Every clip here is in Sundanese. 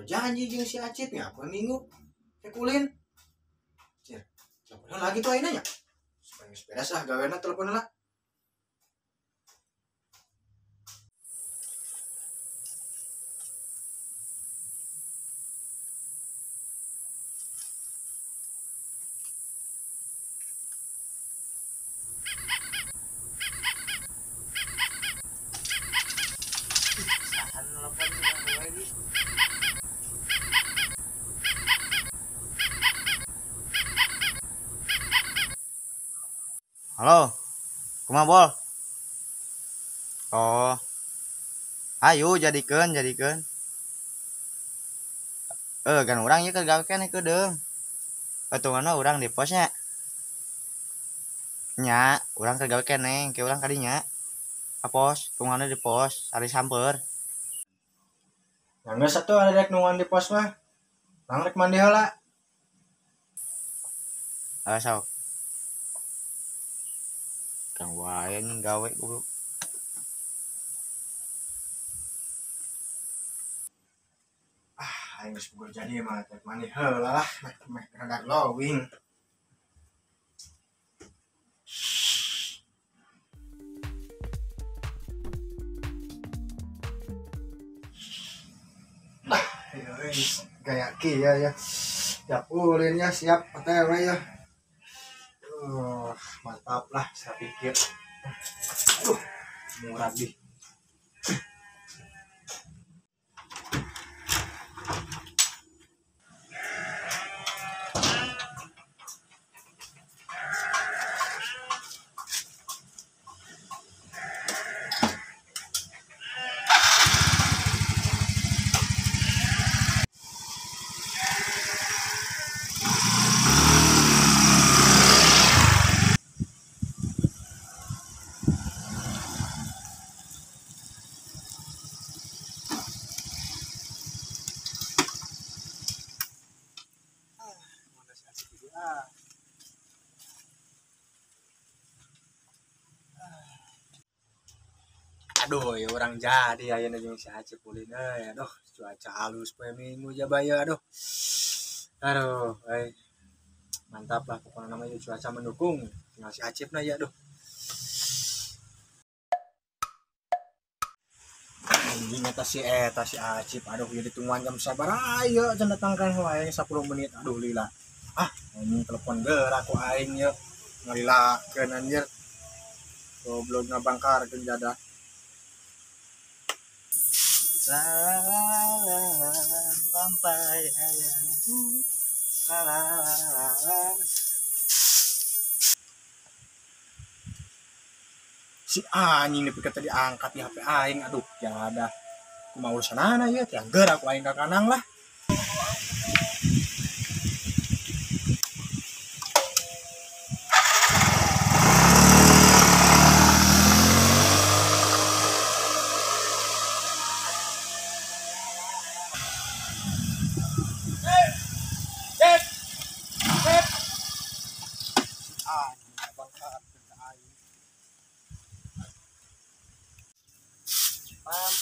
Janji jeung si Acip ya poe Minggu rek ulin. Cir, telepon lagi tuh ayeuna nya. Supaya geus beres lah gawena telepon lah. Halo, kumaha bol? Oh, ayo jadikeun, jadikeun. Kan urang ieu keur gawe keneh keudeung. Patunganna urang di posnya. Nya, urang keur gawe keneh, ke urang kadinya. Ka pos, tungganna di pos, ari samper. Ya geus atuh ada rek nungguan di pos mah. Urang rek mandi heula. Ah, sok. Kang wae anjing gawe goblok. Ah, aing geus boga jadi mah rek mandi heula lah, meh rada glowing. Nah, gaya kieu ya. Siap ulinnya, siap OTW ya. Mantap lah, saya pikir. Aduh, murah deh. Aduh, ya orang jadi ayeuna jeung si Acip ulin euy. Aduh, cuaca halus poe Minggu jabaya aduh. Aduh, euy. Mantap lah pokoknya namanya cuaca mendukung. Tinggal si Acip na ya aduh. Anjing eta si eta si Acip aduh ieu ditungguan jam sabaraha ieu can datangkan wae 10 menit aduh lila. Ah, anjing telepon geura ku aing ieu. Ngalilakeun anjir. Goblok ngabangkarkeun jadah. La la la la pam pam ya ya la la la la. Si anjing nepi ka tadi angkat di HP aing aduh jadah. Kumaha urusanana ieu teh geura ku aing ka kanang lah.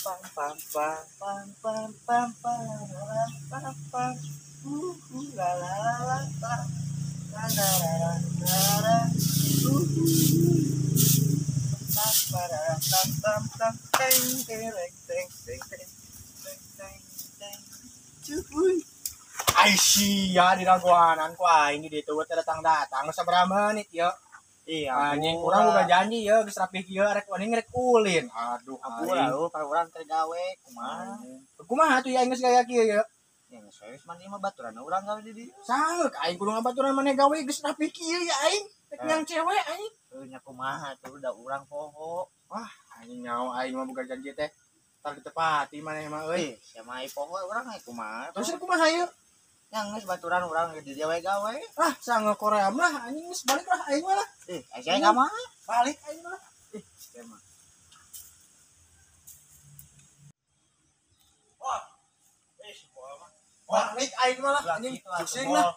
Pam pam pam pam pam pam pam pam pam la la la la pam la la la la pam pam pam pam teng teng teng teng teng teng teng cuy. Ai sia diraguanan ku aing di ditu teh datang-datang sabaraha menit ieu. Iya, anjing urang boga janji ya geus rapih kieu rek waning rek ulin. Aduh, ampura lu ka urang teh gawe kumaha. Kumaha atuh ya geus gaya kieu ya. Ya geus we mandi mah baturan urang gawe di dieu. Saeuk aing kudu ngabaturan maneh gawe geus rapih kieu ya aing. Rek nyang cewek aing. Heuh nya kumaha atuh da urang poho. Wah, anjing nyaho aing mah boga janji teh. Tar ditepati maneh mah euy. Sia mah poho urang ai kumaha. Terus kumaha ieu? Yang geus baturan urang di dieu we gawe. Ah, sange Korea mah anjing geus balik lah aing mah lah. Ih, aya ka mah? Balik aing mah. Ih, sia mah. Wah. Eh, si bola mah. Balik aing mah lah anjing. Pusing lah.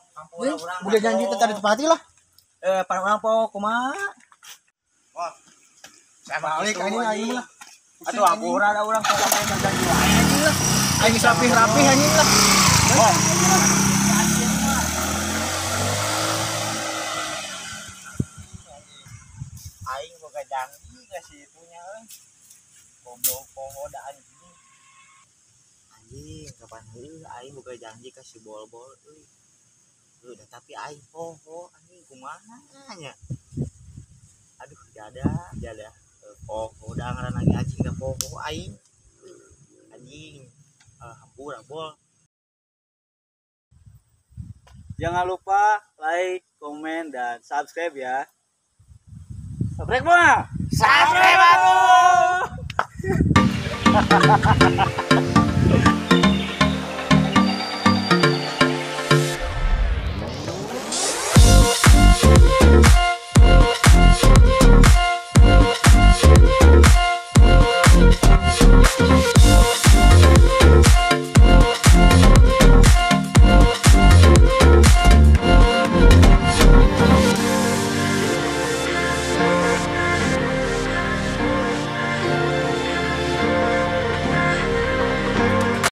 Udah janji teh tadi tepati lah. Para urang poho kumaha? Wah. Saya Balik anjing aing mah lah. Atuh ampura da urang poho janji wae anjing lah. Aing rapih-rapih anjing lah. Oh. Aing boga janji ka si itunya euy. Goblok poho da anjing. Anjing kapan heueuh aing boga janji ka si Bol-bol euy. Udah tapi aing poho anjing kumaha nya. Aduh jada jada poho da ngaran lagi anjing da poho aing. Anjing hampura Bol. Jangan lupa like, komen, dan subscribe ya. Subscribe mah. Subscribe aku.